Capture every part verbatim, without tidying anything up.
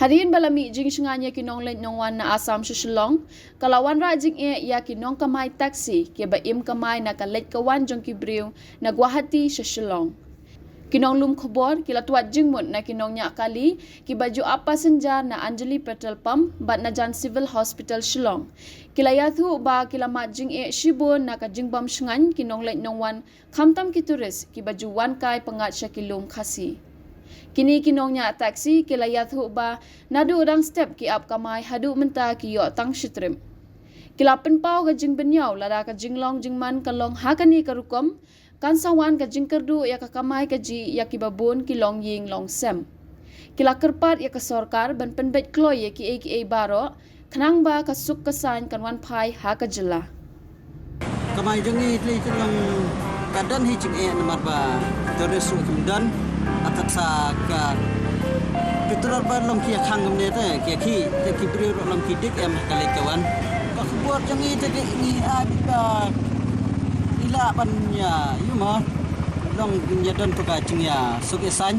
Hadien ba la mih jingshngaiñ ïa ki nongleit nongwan na Assam sha Shillong, ka la wanrah jingeh ïa ki nongkamai taxi kiba im kamai na ka leit ka wan jong ki briew na Guwahati sha Shillong. Ki nonglum khubor ki la twad jingmut na ki nongñiah kali kiba ju ap passenger na Anjali Petrol Pump bad na jan Civil Hospital Shillong. Ki la ïathuh ba ki la mad jingeh shibun na ka jingbym shngaiñ ki nongleit nongwan, khamtam ki tourist kiba ju wan kai pyngngad sha ki lum Khasi. Kine ki nongñiah taxi ki la ïathuh ba naduh dang step ki ap kamai haduh mynta ki ïoh tang shi trip. Ki la pynpaw ka jingbynñiaw lada ka jinglong jingman ka long ha kane ka rukom, kan sa wan ka jingkyrduh ïa ka kamai kajih ïa kiba bun ki longïing longsem. Ki la kyrpad ïa ka sorkar ban pynbeit kloi ïa kiei kiei baroh, khnang ba ka suk ka saiñ kan wan phai ha ka jylla. Kamai jong ngi te te long ka don hi jingeh namar ba tourist ruh kim don, artat sa ka petrol ba long ki ïa khang kumne te ki ïa khih, te ki briew ruh long ki dik em ha ka leit ka wan. Ka khubor jong ngi te ngi ai ba i lah ban ïa, ïa ma long ïa don to ka jingïasuk ïasaiñ.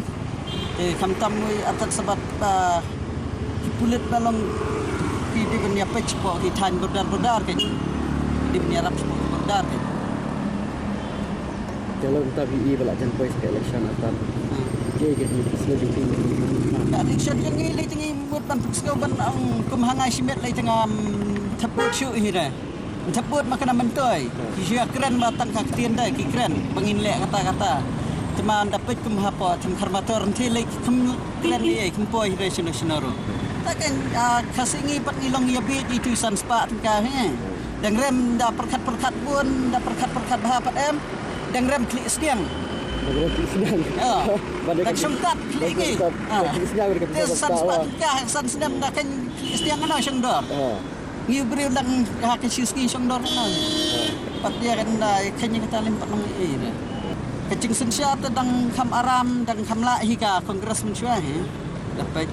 Te khamtam ngi artat sa bad ba ki pulit ba long ki dei ban ïa peit shapoh ki thaiñ border border, ki dei ban ïarap shapoh border, ki. Te long ta bi i ba la jan poi sa ka election artat. Hmm. Ki, ki, ki slow jingping. Ka election jong ngi lei jong ngi mut ban pynsngew ban ong kum ha ngai shimet lei jong nga, mm, thep vote shuh hi re. Thep vote ma ka na myntoi. Ki shu ïa kren ba tang ka ktien dei ki kren ba ngin leh kata kata. Te ma nda peit kum hapoh Themkharmator nti lei ki kum kren lei, eh, kum poi hi re shano shano ruh. Ta kan, ah, Khasi ngi pat ngi long ïa bit itu san spah tyngka hi. Dang rem da pyrkhat pyrkhat bun, da pyrkhat pyrkhat bha pat em. Dang rem khlieh sniang. Dang rem khlieh sniang. Ya. Ba dang shongkat khlieh ngi. Shongkat, ah, khlieh sniang. Te san spah tyngka, san snem da kan khlieh sniang ano shong dor. Ah. Ngi u briew dang ha ka shisngi shong dor na. Pat ïa kan da kheiñ kata lem pat nang i na. Ka jingsynshar te dang kham aram, dang kham lah hi ka Congress mynshuwa hi. Da peit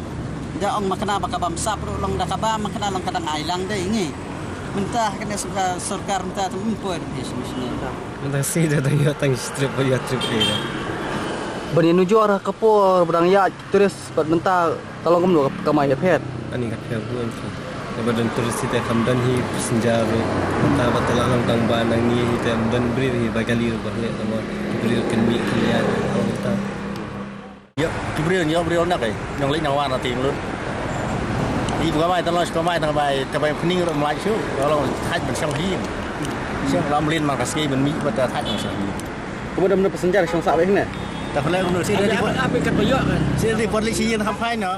da ong ma ka na ba ka bam sap ruh long da ka bam ma ka na long ka dang ai lang dei ngi. Mynta ha kane sorkar, sorkar mynta te ym poi ruh hi shisngi. Mynta si da dang ïa tang strip ba ïa trip dei da. Ban ïa nujor ha ka por ba dang ïa tourist pat mynta Ka long kumno ka kamai ka phet? Ani ka phet bun ki. Kaba don tourist te kham don hi passenger ruh. Mynta ba te la long tang ba nang ngi hi te don briew hi ba kali ruh ba leh tang ba ki briew kan mih kan ïa. Ïa, ki briew, ïa briew na kai. Nong leh nong wan na ting lut. Ïa ba kamai tang long kamai tang bai, te bai pning ruh mlai shu. Ka long thait ban shong hi. Shong lam lin ma ka sngi ban mih ba te thait ban shong hi. Kumno don passenger shong sah bai ne? Ta phlai kumno si. Apa, apa kat bayok kan? Si di por li si yin ham phai no.